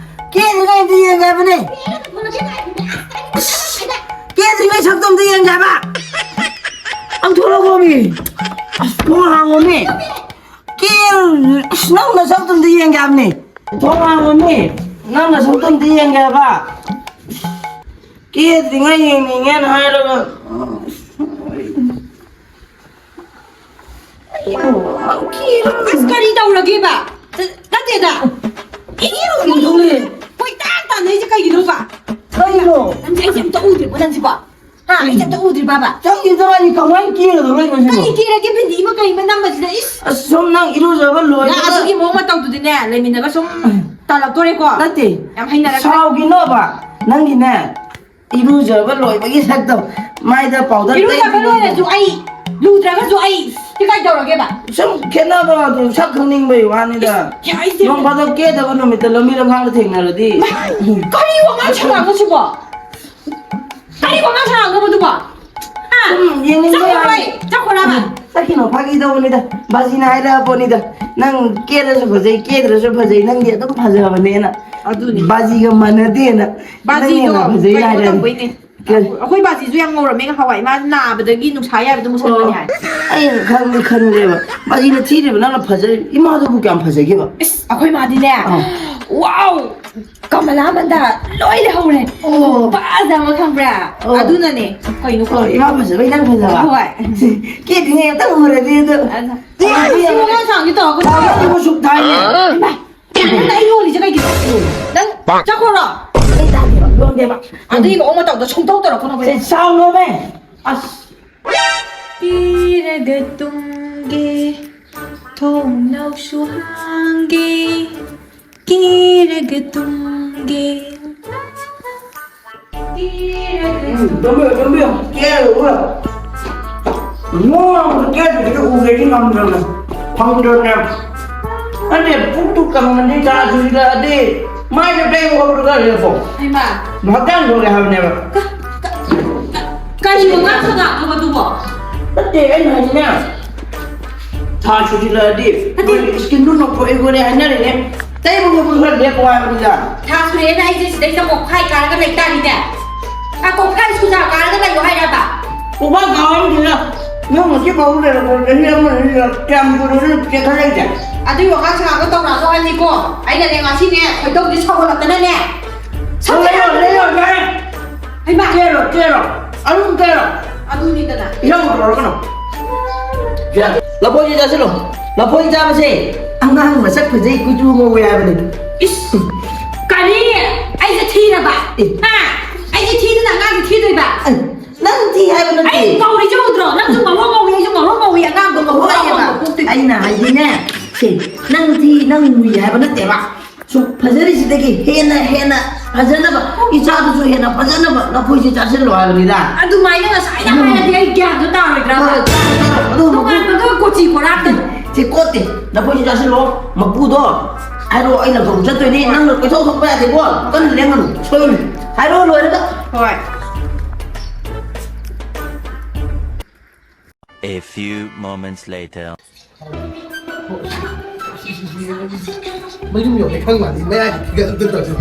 ꯀꯦꯗ꯭ꯔꯤꯉꯩꯗ ꯌꯦꯡꯒꯦ ꯍꯥꯏꯕꯅꯦ! ꯀꯦꯔꯒ ꯊꯣꯛꯂꯛꯀꯦ ꯉꯥꯏꯈꯣꯅꯦ, ꯑꯁ, ꯀꯔꯤꯅꯣ ꯅꯪ ꯍꯥꯏꯗꯣ? ꯀꯦꯗ꯭ꯔꯤꯉꯩ ꯍꯥꯡꯉꯣꯃꯤ꯫ ꯀꯦ-, ꯑꯁ, ꯅꯪ ꯅꯁꯛꯇꯣ ꯑꯝꯇ ꯌꯦꯡꯒꯦ ꯍꯥꯏꯕꯅꯤ꯫ ꯊꯣꯡ ꯍꯥꯡꯉꯣꯃꯤ꯫ ꯅꯪ ꯅꯁꯛꯇꯣ ꯑꯝꯇ ꯌꯦꯡꯒꯦ ꯍꯥꯏꯕ꯫ ꯀꯦꯗ꯭ꯔꯤꯉꯩ ꯌꯦꯡꯅꯤꯡꯉꯦꯅ ꯍꯥꯏꯔꯒ꯫ ꯑꯁ, ꯀꯔꯤ ꯇꯧꯔꯒꯦꯕ? ꯅꯠꯇꯦꯗ꯫ ꯏꯔꯨ ꯀꯣꯏꯇꯥꯟ ꯇꯥꯟꯅꯩꯁꯦ ꯀꯩꯒꯤꯅꯣꯕ? ꯀꯩꯅꯣ? ꯅꯪꯁꯦ ꯑꯩꯁꯦ ꯑꯝꯇ ꯎꯗ꯭ꯔꯤꯕꯣ ꯅꯪꯁꯤꯕꯣ? ꯍꯥ? ꯑꯩꯁꯦ ꯑꯝꯇ ꯎꯗ꯭ꯔꯤꯕꯕ? ꯆꯪꯈꯤꯗ ꯑꯩ ꯀꯃꯥꯏꯅ ꯀꯦꯔꯗꯧꯔꯤꯅꯣ ꯁꯤꯕꯣ? ꯀꯔꯤ ꯀꯦꯔꯒꯦ? ꯕꯤꯟꯗꯤ ꯑꯃ ꯀꯩ ꯑꯃ ꯅꯝꯕꯁꯤꯗ, ꯏꯁ! ꯑꯁ, ꯁꯨꯝ ꯅꯪ ꯏꯔꯨꯖꯕ ꯅꯪ ꯂꯣꯏꯕꯗ ꯑꯗꯨꯒꯤ ꯃꯑꯣꯡ ꯃꯇꯧꯗꯨꯗꯤꯅꯦ, ꯂꯩꯃꯤꯟꯅꯕ ꯁꯨꯝ ꯇꯜꯂꯛꯇꯣꯔꯦꯀꯣ? ꯅꯠꯇꯦ꯫ ꯌꯥꯝ ꯍꯩꯅꯔꯛꯇ꯭ꯔꯦ꯫ ꯁꯥꯎꯈꯤꯅꯣꯕ꯫ ꯅꯪꯒꯤꯅꯦ, ꯏꯔꯨꯖꯕ ꯂꯣꯏꯕꯒꯤ ꯁꯛꯇꯣ, ꯃꯥꯏꯗ powder ꯏꯔꯨꯖꯕ ꯇꯩꯗ꯭ꯔꯤꯉꯩꯗ꯫ ꯂꯣꯏꯔꯁꯨ ꯑꯩ, ꯂꯨꯗ꯭ꯔꯒꯁꯨ ꯑꯩ, ꯁꯤ ꯀꯥꯏ ꯇꯧꯔꯒꯦꯕ? ꯁꯨꯝ ꯈꯦꯠꯅꯕ ꯑꯗꯨ ꯁꯛ ꯈꯪꯅꯤꯡꯕꯩ ꯋꯥꯅꯤꯗ꯫ ꯏꯁ, ꯌꯥꯏꯁꯦ꯫ ꯅꯣꯡ ꯐꯥꯗꯣꯛ ꯀꯦꯗꯕ ꯅꯨꯃꯤꯠꯇ ꯂꯝꯕꯤ ꯂꯝꯈꯥꯡꯗ ꯊꯦꯡꯅꯔꯗꯤ꯫ ꯀꯔꯤ ꯋꯥꯉꯥꯡ ꯁꯉꯥꯡꯅꯣ ꯁꯤꯕꯣ? ꯀꯔꯤ ꯋꯥꯉꯥꯡ ꯁꯉꯥꯡꯅꯣꯕ ꯑꯗꯨꯕꯣ? ꯍꯥ? ꯁꯨꯝ ꯌꯦꯡꯅꯤꯡꯕ ꯆꯠꯈ꯭ꯔꯣ ꯌꯥꯏ꯫ ꯑꯩ, ꯆꯠꯈ꯭ꯔꯣ ꯅꯪ꯫ ꯆꯠꯈꯤꯅꯣ, ꯐꯥꯒꯤ ꯇꯧꯕꯅꯤꯗ꯫ ꯕꯥꯖꯤꯅ ꯍꯥꯏꯔꯛꯑ ꯄꯣꯠꯅꯤꯗ꯫ ꯅꯪ ꯀꯦꯔꯁꯨ ꯐꯖꯩ, ꯀꯦꯗ꯭ꯔꯁꯨ ꯐꯖꯩ, ꯅꯪꯗꯤ ꯑꯗꯨꯝ ꯐꯖꯕꯅꯦꯅ꯫ ꯑꯗꯨꯅꯤ꯫ ꯕꯥꯖꯤꯒ ꯃꯥꯟꯅꯗꯦꯅ꯫ ꯅꯪꯅ ꯕꯥꯖꯤꯗꯣ ꯍꯦꯟꯅ ꯐꯖꯩ ꯀꯩꯅꯣ ꯍꯥꯏꯔꯅꯤ꯫ ꯇꯧꯕꯩꯅꯦ꯫ ꯀꯦ-, ꯑꯩꯈꯣꯏ ꯕꯥꯖꯤꯁꯨ ꯌꯥꯝ ꯉꯧꯔꯝꯃꯦ ꯉꯍꯥꯟꯋꯥꯏ꯫ ꯃꯥ ꯅꯥꯕꯗꯒꯤ ꯅꯨꯡꯁꯥ ꯌꯥꯏꯕꯗ ꯃꯨꯁꯟꯕꯅꯦ ꯍꯥꯏ꯫ ꯑꯩꯅ ꯈꯪꯗꯤ ꯈꯟꯗ꯭ꯔꯦꯕ꯫ ꯕꯥꯖꯤꯅ ꯊꯤꯔꯤꯕ ꯅꯪꯅ ꯐꯖꯔꯤ꯫ ꯏꯃꯥꯗꯨꯕꯨ ꯀꯌꯥꯝ ꯐꯖꯒꯦꯕ? ꯏꯁ, ꯑꯩꯈꯣꯏ ꯃꯥꯗꯤꯅꯦ꯫ ꯑꯥ꯫ ꯋꯥꯎ! ꯀꯃꯂꯥ ꯃꯟꯗꯥ ꯂꯣꯏ ꯂꯩꯍꯧꯔꯦ꯫ ꯑꯣ꯫ ꯈꯨꯐꯖ ꯑꯃ ꯈꯪꯕ꯭ꯔꯥ? ꯑꯣ꯫ ꯑꯗꯨꯅꯅꯦ꯫ ꯀꯩꯅꯣ ꯑꯣ, ꯈꯪꯗꯦ꯫ ꯏꯃꯥ ꯐꯖꯕꯩ ꯅꯪ ꯐꯖꯕ? ꯍꯣꯏ꯫ ꯀꯦꯗ꯭ꯔꯤꯉꯩ ꯑꯝꯇ ꯎꯔꯗꯤ ꯑꯗꯨ꯫ ꯑꯗ-, ꯑꯗꯨ ꯁꯤ ꯌꯥꯝ ꯋꯥꯉꯥꯡ ꯁꯉꯥꯡꯗꯤ ꯇꯧꯔꯛꯀꯅꯨ꯫ ꯇꯧꯔꯛꯀꯅꯨ, ꯁꯨꯛ ꯊꯥꯏꯅꯦ꯫ ꯏꯃꯥ! ꯅꯪ ꯑꯩ ꯌꯣꯜꯂꯤꯁꯦ ꯀꯩꯒꯤꯅꯣ? ꯅꯪ ꯆꯠꯈ꯭ꯔꯣꯔꯣ? ꯑꯩ ꯇꯥꯗꯦꯕ, ꯌꯣꯟꯗꯦꯕ꯫ ꯑꯗꯨꯒꯤ ꯃꯑꯣꯡ ꯃꯇꯧꯗꯣ ꯁꯨꯡꯇꯧ ꯇꯧꯔꯛꯀꯅꯣꯕ꯫ ꯁꯦ, ꯁꯥꯎꯅꯣꯃꯦ꯫ ꯑꯁ꯫ ꯀꯦꯔꯒ ꯇꯨꯝꯒꯦ, ꯊꯣꯡꯅꯥꯎꯁꯨ ꯍꯥꯡꯒꯦ, ꯀꯦꯔꯒ ꯇꯨꯝꯒꯦ꯫ ꯎꯝ, ꯇꯨꯝꯕꯤꯌꯨ, ꯇꯨꯝꯕꯤꯌꯨ꯫ ꯀꯦꯔꯒ ꯎꯔꯣ꯫ ꯅꯣꯡꯃ ꯀꯦꯗꯕꯤꯗ ꯎꯒꯦꯗꯤ ꯉꯝꯗ꯭ꯔꯕꯅꯦ, ꯐꯪꯗ꯭ꯔꯕꯅꯦ꯫ ꯅꯠꯇꯦ, ꯄꯨꯛꯇꯨ ꯀꯪꯉꯗꯤ ꯆꯥ ꯁꯨꯖꯤꯜꯂꯛꯑꯗꯤ ꯃꯥꯏꯗ ꯇꯩꯕ ꯈꯣꯠꯄꯗꯨ ꯈꯔ ꯂꯦꯞꯄꯣ꯫ ꯍꯩꯃꯥ꯫ ꯍꯛꯆꯥꯡ ꯁꯣꯛꯑꯦ ꯍꯥꯏꯕꯅꯦꯕ꯫ ꯀ-, ꯀ-, ꯀ-, ꯀꯔꯤ ꯋꯥꯉꯥꯡ ꯁꯉꯥꯡꯅꯣꯕ ꯑꯗꯨꯕꯣ? ꯅꯠꯇꯦ, ꯑꯩꯅ ꯍꯥꯏꯗꯤꯅꯦ, ꯊꯥ ꯁꯨꯖꯤꯜꯂꯛꯑꯗꯤ ꯅꯠꯇꯦ꯫ ꯃꯣꯏꯒꯤ skinꯗꯨ ꯅꯧꯊꯣꯛꯑꯦ ꯈꯣꯠꯂꯦ ꯍꯥꯏꯅꯔꯤꯅꯦ꯫ ꯇꯩꯕ ꯈꯣꯠꯄꯗꯨ ꯈꯔ ꯂꯦꯞꯄꯣ ꯍꯥꯏꯕꯅꯤꯗ꯫ ꯊꯥ ꯁꯨꯔꯦꯅ ꯑꯩꯁꯦ ꯁꯤꯗꯩꯗ ꯀꯣꯛꯐꯥꯏ ꯀꯥꯔꯒ ꯂꯩ ꯇꯥꯔꯤꯅꯦ꯫ ꯑ, ꯀꯣꯛꯐꯥꯏ ꯁꯨꯖꯥ ꯀꯥꯔꯒ ꯂꯩꯌꯣ ꯍꯥꯏꯔꯕ? ꯀꯣꯛꯐꯥꯏ ꯀꯥꯔꯝꯁꯤꯅ ꯅꯪ ꯉꯁꯤ ꯐꯥꯎꯕ ꯂꯩꯔꯛꯄ ꯆꯍꯤ ꯑꯃ ꯑꯅꯤ ꯀꯌꯥꯝ ꯀꯨꯏꯔꯒꯦ ꯅꯪ ꯀꯦꯈꯠꯂꯛꯏꯁꯦ? ꯑꯗꯨꯒꯤ ꯋꯥꯉꯥꯡ ꯁꯉꯥꯡꯗꯣ ꯇꯧꯔꯛꯑꯅꯨ ꯍꯥꯏꯕꯅꯤꯀꯣ꯫ ꯑꯩꯅꯅꯦ ꯉꯁꯤꯅꯦ ꯈꯣꯏꯗꯧꯁꯦ ꯁꯥꯎꯒꯠꯂꯛꯇꯅꯅꯦ꯫ ꯂꯩꯌꯣ, ꯂꯩꯌꯣ, ꯌꯥꯔꯦ꯫ ꯍꯩꯃꯥ! ꯀꯦꯔꯣ, ꯀꯦꯔꯣ꯫ ꯑꯗꯨꯝ ꯀꯦꯔꯣ꯫ ꯑꯗꯨꯅꯤꯗꯅ꯫ ꯏꯍꯧ ꯇꯧꯔꯛꯀꯅꯣ꯫ ꯌꯥꯔꯦ꯫ ꯂꯐꯣꯏꯁꯦ ꯆꯥꯁꯤꯜꯂꯣ꯫ ꯂꯐꯣꯏ ꯆꯥꯕꯁꯦ ꯑꯉꯥꯡ ꯃꯁꯛ ꯐꯖꯩ, ꯀꯨꯆꯨ ꯉꯧꯋꯦ ꯍꯥꯏꯕꯅꯤ꯫ ꯏꯁ! ꯀꯔꯤ? ꯑꯩꯁꯦ ꯊꯤꯔꯕ? ꯑꯦ꯫ ꯍꯥ? ꯑꯩꯁꯦ ꯊꯤꯗꯅ ꯑꯉꯥꯡꯁꯦ ꯊꯤꯗꯣꯏꯕ? ꯑꯦ, ꯅꯪ ꯊꯤ ꯍꯥꯏꯕ ꯅꯠꯇꯦ꯫ ꯑꯩ ꯀꯧꯔꯤꯁꯦ ꯎꯗ꯭ꯔꯣ? ꯅꯪꯁꯨ ꯉꯧꯔꯣꯛ ꯉꯧꯏ, ꯑꯩꯁꯨ ꯉꯧꯔꯣꯛ ꯉꯧꯏ, ꯑꯉꯥꯡꯗꯣ ꯉꯧꯔꯣꯛ ꯉꯧꯏꯑꯕ꯫ ꯑꯩꯅ ꯍꯥꯏꯗꯤꯅꯦ, ꯁꯦ, ꯅꯪ ꯊꯤ, ꯅꯪ ꯃꯨꯏ ꯍꯥꯏꯕ ꯅꯠꯇꯦꯕ꯫ ꯁꯨꯝ ꯐꯖꯔꯤꯁꯤꯗꯒꯤ ꯍꯦꯟꯅ ꯍꯦꯟꯅ ꯐꯖꯅꯕ, ꯏꯆꯥꯗꯨꯁꯨ ꯍꯦꯟꯅ ꯐꯖꯅꯕ ꯂꯐꯣꯏꯁꯦ ꯆꯥꯁꯤꯜꯂꯣ ꯍꯥꯏꯕꯅꯤꯗ꯫ ꯑꯗꯨꯃꯥꯏꯅ ꯉꯁꯥꯏꯅ ꯎꯝ꯫ ꯍꯥꯏꯔꯗꯤ ꯑꯩ ꯒ꯭ꯌꯥꯟꯗꯣ ꯇꯥꯔꯣꯏꯗ꯭ꯔꯕ? ꯍꯣꯏ, ꯇꯥꯔꯣ, ꯇꯥꯔꯣ, ꯑꯗꯨ ꯃꯀꯨ-, ꯅꯣꯡꯉꯥꯟꯕꯒ ꯀꯣꯆꯤ ꯀꯣꯔꯥꯛꯇ꯫ ꯁꯤ ꯀꯣꯠꯇꯦ꯫ ꯂꯐꯣꯏꯁꯦ ꯆꯥꯁꯤꯜꯂꯣ꯫ ꯃꯀꯨꯗꯣ ꯍꯥꯏꯔꯣ, ꯑꯩ ꯂꯪꯊꯣꯛꯄ ꯆꯠꯇꯣꯏꯅꯤ꯫ ꯅꯪꯅ ꯀꯣꯏꯊꯣꯛ ꯊꯣꯛꯄ ꯌꯥꯗꯦꯀꯣ꯫ ꯀꯟꯅ ꯂꯦꯡꯒꯅꯨ꯫ ꯁꯣꯏꯕꯅꯤ꯫ ꯍꯥꯏꯔꯣ ꯂꯣꯏꯔꯒ꯫ ꯍꯣꯏ꯫ A few moments later. ꯃꯌꯨꯝ ꯌꯧꯔꯦ ꯈꯪ ꯃꯥꯜꯂꯤ, ꯃꯌꯥꯏꯗ ꯊꯤꯒꯠ ꯑꯝꯇ ꯇꯧꯁꯤ꯫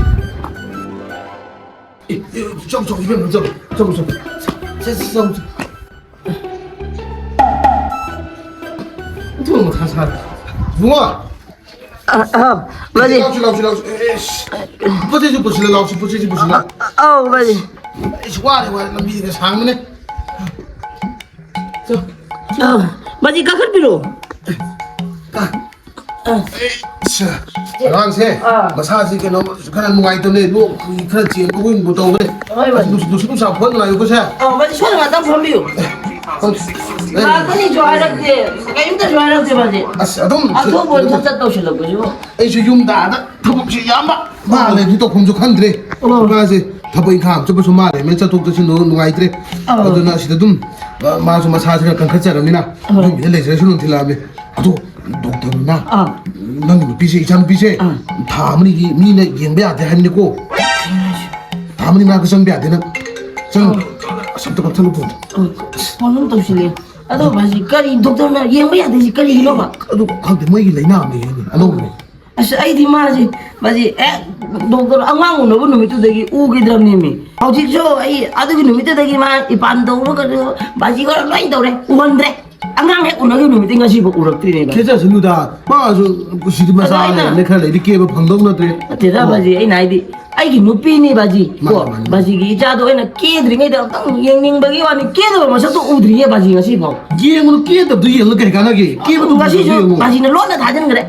ꯑꯦ, ꯑꯦ, ꯆꯪ, ꯆꯪ, ꯏꯕꯦꯝꯃ, ꯆꯪ, ꯆꯪ, ꯆꯪ꯫ ꯁꯦ, ꯁꯦ, ꯆꯪ, ꯆꯪ꯫ ꯑꯗꯨ ꯃꯊꯥ ꯁꯥꯔꯦ꯫ ꯏꯕꯨꯡꯉꯣ! ꯑ, ꯑ, ꯃꯥꯅꯤ꯫ ꯂꯥꯎꯁꯤ, ꯂꯥꯎꯁꯤ, ꯂꯥꯎꯁꯤ꯫ ꯑꯦ, ꯑꯦꯁ꯫ ꯄꯣꯠ ꯆꯩꯁꯨ ꯄꯨꯁꯤꯜꯂ, ꯂꯥꯎꯁꯤ, ꯄꯣꯠ ꯆꯩꯁꯨ ꯄꯨꯁꯤꯜꯂ꯫ ꯑ, ꯑ, ꯑꯧ, ꯃꯥꯅꯤ꯫ ꯑꯩꯁꯨ ꯋꯥꯔꯦ, ꯋꯥꯔꯦ, ꯂꯝꯕꯤꯒ ꯁꯥꯡꯕꯅꯦ꯫ ꯑ, ꯃꯥꯅꯤ, ꯀꯥꯈꯠꯄꯤꯔꯣ꯫ ꯑ꯫ ꯑ꯫ ꯑꯩꯁ, ꯑꯉꯥꯡꯁꯦ ꯑꯥ꯫ ꯃꯁꯥꯁꯤ ꯀꯩꯅꯣ ꯈꯔ ꯅꯨꯡꯉꯥꯏꯇꯕꯅꯦ, ꯂꯣꯛ ꯈꯔ ꯆꯦꯟꯕꯒꯨꯝꯕ ꯇꯧꯕꯅꯦ꯫ ꯍꯣꯏ, ꯍꯣꯏ꯫ ꯅꯨꯡꯁꯤꯠ, ꯅꯨꯡꯁꯤꯠ ꯅꯨꯡꯁꯥ ꯐꯨꯍꯟ ꯉꯥꯏꯌꯨꯀꯣ ꯁꯦ꯫ ꯑꯥ, ꯃꯥꯗꯤ ꯁꯣꯝꯗ ꯉꯥꯛꯇꯪ ꯐꯝꯕꯤꯌꯨ꯫ ꯑꯦ, ꯉꯥꯛꯇꯅꯤꯁꯨ ꯍꯥꯏꯔꯛꯇꯦ, ꯀꯔꯤꯝꯇꯁꯨ ꯍꯥꯏꯔꯛꯇꯦ ꯃꯥꯗꯤ꯫ ꯑꯁ, ꯑꯗꯨꯝ ꯑꯊꯨꯕ ꯑꯣꯏꯅ ꯁꯠ ꯁꯠ ꯇꯧꯁꯤꯜꯂꯛꯄꯁꯤꯕꯨ꯫ ꯑꯩꯁꯨ ꯌꯨꯝꯗ ꯑꯥꯗ ꯊꯕꯛꯁꯤ ꯌꯥꯝꯕ, ꯃꯥ ꯑꯥ꯫ ꯂꯩꯕꯁꯤ ꯇꯧꯐꯝꯁꯨ ꯈꯪꯗ꯭ꯔꯦ꯫ ꯑꯥ꯫ ꯃꯥꯁꯦ ꯊꯕꯛ ꯏꯪꯈꯥꯡ ꯑꯃ ꯆꯠꯄꯁꯨ ꯃꯥ ꯂꯩꯔꯝꯃꯦ, ꯆꯠꯊꯣꯛ ꯆꯠꯁꯤꯟꯗꯣ ꯅꯨꯡꯉꯥꯏꯇ꯭ꯔꯦ꯫ ꯑꯥ꯫ ꯑꯗꯨꯅ ꯑꯁꯤꯗ ꯑꯗꯨꯝ, ꯑ, ꯃꯥꯁꯨ ꯃꯁꯥꯁꯤ ꯈꯔ ꯀꯟꯈꯠꯆꯔꯕꯅꯤꯅ ꯑꯥ꯫ ꯌꯨꯝꯁꯤꯗ ꯂꯩꯖꯔꯁꯅꯨ ꯊꯤꯜꯂꯛꯑꯕꯅꯤ꯫ ꯑꯗꯣ ꯗꯣꯛꯇꯔꯅ ꯑꯥ꯫ ꯅꯪꯒꯤ ꯅꯨꯄꯤꯁꯦ, ꯏꯆꯥ ꯅꯨꯄꯤꯁꯦ ꯑꯥ꯫ ꯊꯥ ꯑꯃꯅꯤꯒꯤ ꯃꯤꯅ ꯌꯦꯡꯕ ꯌꯥꯗꯦ ꯍꯥꯏꯕꯅꯤꯀꯣ꯫ ꯊꯥ ꯑꯃꯅꯤ ꯃꯅꯥꯛꯇ ꯆꯪꯕ ꯌꯥꯗꯦ ꯅꯪ꯫ ꯆꯪ꯫ ꯑꯥ꯫ ꯑꯁ, ꯑꯝꯇ ꯀꯛꯊꯠꯂꯨꯀꯣ꯫ ꯑꯥ, ꯐꯣꯟ ꯑꯃ ꯇꯧꯁꯤꯜꯂꯦ꯫ ꯑꯗꯣ ꯃꯥꯁꯤ ꯀꯔꯤ ꯗꯣꯛꯇꯔꯅ ꯌꯦꯡꯕ ꯌꯥꯗꯦꯁꯤ ꯀꯔꯤꯒꯤꯅꯣꯕ? ꯑꯗꯨ ꯈꯪꯗꯦ, ꯃꯣꯏꯒꯤ ꯂꯥꯏꯅꯥ ꯑꯃ ꯂꯩ ꯍꯥꯏꯅꯦ, ꯑꯅꯧꯕꯅꯦ꯫ ꯑꯁ, ꯑꯩꯗꯤ ꯃꯥꯁꯤ, ꯃꯥꯁꯤ ꯍꯦꯛ ꯗꯣꯛꯇꯔ ꯑꯉꯥꯡ ꯎꯅꯕ ꯅꯨꯃꯤꯠꯇꯨꯗꯒꯤ ꯎꯈꯤꯗ꯭ꯔꯕꯅꯦꯃꯤ꯫ ꯍꯧꯖꯤꯛꯁꯨ ꯑꯩ ꯑꯗꯨꯒꯤ ꯅꯨꯃꯤꯠꯇꯨꯗꯒꯤ ꯃꯥ ꯏꯄꯥꯟ ꯇꯧꯕꯒꯗꯣ, ꯕꯥꯖꯤ ꯈꯔ ꯂꯣꯏ ꯇꯧꯔꯦ, ꯎꯍꯟꯗ꯭ꯔꯦ꯫ ꯑꯉꯥꯡ ꯍꯦꯛ ꯎꯅꯈꯤꯕ ꯅꯨꯃꯤꯠꯇꯩ ꯉꯁꯤꯐꯥꯎ ꯎꯔꯛꯇ꯭ꯔꯤꯅꯦꯕ꯫ ꯈꯦꯠꯆꯁꯅꯨꯗ꯫ ꯃꯥꯁꯨ ꯁꯤꯗꯤ ꯃꯆꯥꯅꯦ, ꯑꯗꯣ ꯑꯩꯅ ꯂꯩꯈꯔ ꯂꯩꯗꯤ ꯀꯦꯕ ꯐꯪꯗꯧ ꯅꯠꯇ꯭ꯔꯦ꯫ ꯅꯠꯇꯦꯗ, ꯀꯣ꯫ ꯕꯥꯖꯤ, ꯑꯩꯅ ꯍꯥꯏꯗꯤ ꯑꯩꯒꯤ ꯅꯨꯄꯤꯅꯦ ꯕꯥꯖꯤ꯫ ꯃꯥꯅꯦ, ꯀꯣ, ꯃꯥꯅꯦ꯫ ꯕꯥꯖꯤꯒꯤ ꯏꯆꯥꯗꯣ ꯑꯩꯅ ꯀꯦꯗ꯭ꯔꯤꯉꯩꯗ ꯑꯝꯇꯪ ꯌꯦꯡꯅꯤꯡꯕꯒꯤ ꯋꯥꯅꯤ, ꯀꯦꯗꯕ ꯃꯁꯛꯇꯣ ꯎꯗ꯭ꯔꯤꯌꯦ ꯕꯥꯖꯤ ꯉꯁꯤꯐꯥꯎ꯫ ꯌꯦꯡꯉꯨꯅꯨ, ꯀꯦꯗꯕꯗꯣ ꯌꯦꯡꯉꯨ, ꯀꯩ ꯀꯥꯟꯅꯒꯦ? ꯀꯦꯕꯗꯨ ꯉꯁꯤꯁꯨ ꯎꯗꯕꯗꯣ ꯌꯦꯡꯉꯨ꯫ ꯕꯥꯖꯤꯅ ꯂꯣꯟꯅ ꯊꯥꯖꯤꯟꯈ꯭ꯔꯦ꯫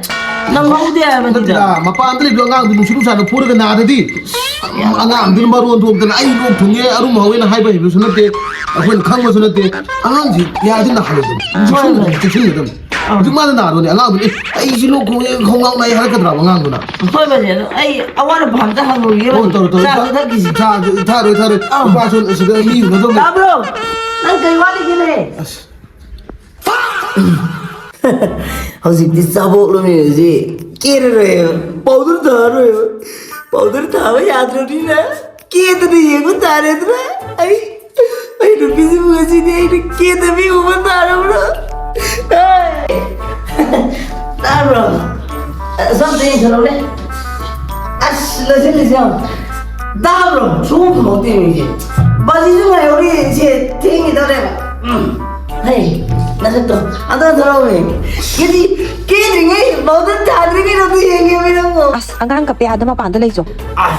ꯅꯪꯍꯧꯗꯦ ꯍꯥꯏꯕꯅꯤꯗ꯫ ꯅꯠꯇꯦꯗ, ꯃꯄꯥꯟꯗ ꯂꯩꯕ ꯑꯉꯥꯡꯗꯨ ꯅꯨꯡꯁꯤꯠ ꯅꯨꯡꯁꯥꯅ ꯐꯨꯔꯒ ꯅꯥꯗꯗꯤ꯫ ꯑꯉꯥꯡꯗꯨꯅ ꯃꯔꯣꯟ ꯊꯣꯛꯇꯅ ꯑꯩ ꯂꯣꯛ ꯊꯨꯡꯉꯦ, ꯑꯔꯨꯝ ꯍꯧꯋꯦꯅ ꯍꯥꯏꯕ ꯍꯩꯕꯁꯨ ꯅꯠꯇꯦ, ꯑꯩꯈꯣꯏꯅ ꯈꯪꯕꯁꯨ ꯅꯠꯇꯦ꯫ ꯑꯉꯥꯡꯁꯤ ꯌꯥꯗꯤ ꯅꯥꯍꯜꯂꯣꯏꯗꯕꯅꯤ꯫ ꯍꯣꯏ, ꯍꯣꯏ꯫ ꯆꯦꯛꯁꯤꯟꯒꯗꯕꯅꯤ꯫ ꯑꯥ꯫ ꯍꯧꯖꯤꯛ ꯃꯥꯅ ꯅꯥꯔꯣꯅꯦ, ꯑꯉꯥꯡꯗꯨꯅ, "ꯑꯦ, ꯑꯩꯁꯤ ꯂꯣꯛ ꯈꯨꯏ, ꯈꯣꯡ ꯉꯥꯎ ꯅꯥꯏ" ꯍꯥꯏꯔꯛꯀꯗ꯭ꯔꯕ ꯑꯉꯥꯡꯗꯨꯅ? ꯍꯣꯏ, ꯕꯥꯖꯤ, ꯑꯗꯣ ꯑꯩ ꯑꯋꯥꯠ ꯑꯄꯥ ꯑꯝꯇ ꯍꯪꯉꯨꯒꯦ, ꯍꯣꯏ, ꯕꯥꯖꯤ꯫ ꯇꯧꯔꯣ, ꯇꯧꯔꯣ꯫ ꯆꯥꯁꯨ ꯊꯛꯈꯤꯁꯤ꯫ ꯆꯥ-, ꯊꯛꯑꯔꯣꯏ, ꯊꯛꯑꯔꯣꯏ꯫ ꯑꯥ꯫ ꯅꯨꯄꯥꯁꯨ ꯑꯁꯤꯗ ꯃꯤ ꯎꯅꯗꯧꯅꯦ꯫ ꯇꯥꯕ꯭ꯔꯣ? ꯅꯪ ꯀꯩ ꯋꯥꯠꯂꯤꯒꯦꯅꯦ? ꯑꯁ꯫ ꯍꯧꯖꯤꯛꯇꯤ ꯆꯥꯕꯣꯛꯂꯝꯃꯤꯕꯁꯤ ꯀꯦꯔꯔꯣꯏꯕ, ꯄꯥꯎꯗꯔ ꯊꯥꯔꯔꯣꯏꯕ꯫ ꯄꯥꯎꯗꯔ ꯊꯥꯕ ꯌꯥꯗ꯭ꯔꯕꯅꯤꯅ ꯀꯦꯗꯅ ꯌꯦꯡꯕ ꯇꯥꯔꯦꯗꯅ꯫ ꯑꯩ, ꯑꯩ ꯅꯨꯄꯤꯁꯤꯕꯨ ꯉꯁꯤꯗꯤ ꯑꯩꯅ ꯀꯦꯗꯕꯤ ꯎꯕ ꯇꯥꯔꯕ꯭ꯔꯥ? ꯇꯥꯕ꯭ꯔꯣ? ꯑꯁ, ꯑꯝꯇ ꯌꯦꯡꯊꯣꯔꯛꯎꯅꯦ꯫ ꯑꯁ, ꯂꯣꯏꯁꯤꯜꯂꯤꯁꯦ ꯌꯦꯡꯉꯣ꯫ ꯇꯥꯕ꯭ꯔꯣ? ꯁꯨꯡꯈꯨꯝ ꯈꯨꯝꯃꯛꯇꯦ ꯃꯤꯁꯦ꯫ ꯕꯥꯖꯤꯁꯨ ꯉꯥꯏꯍꯧꯔꯤ, ꯁꯦ ꯊꯦꯡꯈꯤꯗꯧꯔꯦꯕ꯫ ꯎꯝ꯫ ꯍꯩ, ꯅꯁꯛꯇꯣ꯫ ꯑꯗꯣ ꯊꯣꯔꯛꯑꯣꯃꯦ꯫ ꯀꯦꯗꯤ ꯀꯦꯗ꯭ꯔꯤꯉꯩ, ꯄꯥꯎꯗꯔ ꯊꯥꯗ꯭ꯔꯤꯉꯩ ꯑꯗꯨ ꯌꯦꯡꯒꯦꯃꯤ ꯅꯪꯕꯨ꯫ ꯑꯁ, ꯑꯉꯥꯡ ꯀꯞꯄꯦ, ꯑꯥꯗ ꯃꯄꯥꯟꯗ ꯂꯩꯆꯣ꯫ ꯑꯥ,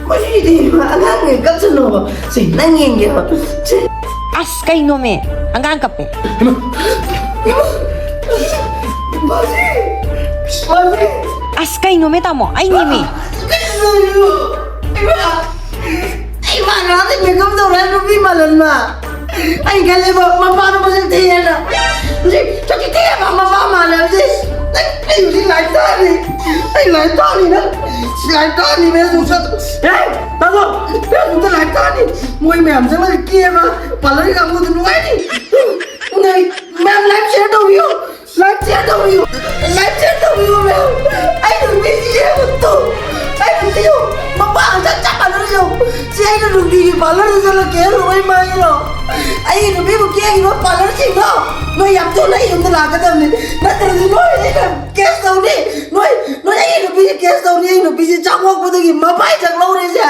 ꯃꯁꯤꯗꯤ ꯑꯉꯥꯡꯅꯦ, ꯀꯞꯁꯅꯣꯕ꯫ ꯁꯦ, ꯅꯪ ꯌꯦꯡꯒꯦꯕ꯫ ꯁꯦ꯫ ꯑꯁ, ꯀꯩꯅꯣꯃꯦ? ꯑꯉꯥꯡ ꯀꯞꯄꯦ꯫ ꯏꯃꯥ! ꯏꯃꯥ! ꯃꯥꯁꯤ! ꯃꯥꯁꯤ! ꯑꯁ, ꯀꯩꯅꯣꯃꯦ, ꯇꯥꯃꯣ? ꯑꯩꯅꯦꯃꯤ꯫ ꯀꯩꯅꯣ? ꯏꯃꯥ! ꯑꯩ ꯃꯥꯟꯅꯕꯗꯤ ꯃꯦꯀꯞ ꯇꯧꯔꯦ, ꯅꯨꯄꯤ ꯃꯥꯜꯍꯟꯕ꯫ ꯑꯩ ꯈꯜꯂꯦꯕ, ꯃꯄꯥꯗꯣ ꯃꯁꯛ ꯊꯤ ꯍꯥꯏꯅ꯫ ꯍꯧꯖꯤꯛ ꯁꯛ ꯊꯤ ꯍꯥꯏꯕ ꯃꯄꯥ ꯃꯥꯜꯂꯦ ꯍꯧꯖꯤꯛ꯫ ꯑꯩ, ꯑꯩ ꯍꯧꯖꯤꯛ ꯂꯥꯏ ꯇꯥꯔꯤ꯫ ꯑꯩ ꯂꯥꯏ ꯇꯥꯔꯤ ꯅꯪ꯫ ꯂꯥꯏ ꯇꯥꯔꯤ ꯃꯦꯝ ꯁꯨꯝ ꯆꯠ-, ꯑꯦ, ꯇꯥꯃꯣ, ꯃꯦꯝ ꯁꯨꯝ ꯂꯥꯏ ꯇꯥꯔꯤ꯫ ꯃꯣꯏ ꯃꯌꯥꯝ ꯆꯪꯉꯒ ꯀꯦꯕ, ꯄꯥꯔꯂꯔꯒꯤ ꯀꯥꯡꯕꯨꯗꯨ ꯅꯨꯡꯉꯥꯏꯅꯤ꯫ ꯅꯩ-, ꯃꯦꯝ ꯂꯥꯏꯚ ꯁꯤꯌꯔ ꯇꯧꯕꯤꯌꯨ꯫ ꯂꯥꯏꯚ ꯁꯤꯌꯔ ꯇꯧꯕꯤꯌꯨ! ꯂꯥꯏꯚ ꯁꯤꯌꯔ ꯇꯧꯕꯤꯌꯨ, ꯃꯌꯥꯝ! ꯑꯩ ꯅꯨꯄꯤꯁꯤ ꯌꯦꯡꯉꯨ ꯇꯨ! ꯑꯩ ꯅꯨꯄꯤꯌꯨ! ꯃꯄꯥ ꯑꯝꯇ ꯆꯞ ꯃꯥꯟꯅꯅ ꯌꯦꯡꯉꯨ! ꯁꯤ ꯑꯩꯅ ꯅꯨꯡꯇꯤꯒꯤ ꯄꯥꯔꯂꯔꯗ ꯆꯠꯂ ꯀꯦꯍꯜꯂꯨꯕꯩ ꯃꯥꯏꯔꯣ? ꯑꯩꯒꯤ ꯅꯨꯄꯤꯕꯨ ꯀꯦꯈꯤꯕ ꯄꯥꯔꯂꯔꯁꯤꯡꯗꯣ ꯅꯣꯏ ꯌꯥꯝ ꯊꯨꯅ ꯑꯩ ꯌꯨꯝꯗ ꯂꯥꯛꯀꯗꯕꯅꯤ, ꯅꯠꯇ꯭ꯔꯗꯤ ꯅꯣꯏ ꯑꯩꯅ ꯀꯦꯁ ꯇꯧꯅꯤ! ꯅꯣꯏ, ꯅꯣꯏ ꯑꯩꯒꯤ ꯅꯨꯄꯤꯁꯤ ꯀꯦꯁ ꯇꯧꯅꯤ! ꯑꯩ ꯅꯨꯄꯤꯁꯤ ꯆꯥꯛ ꯑꯣꯛꯄꯗꯒꯤ ꯃꯄꯥꯏ ꯆꯥꯛ ꯂꯧꯔꯦꯁꯦ!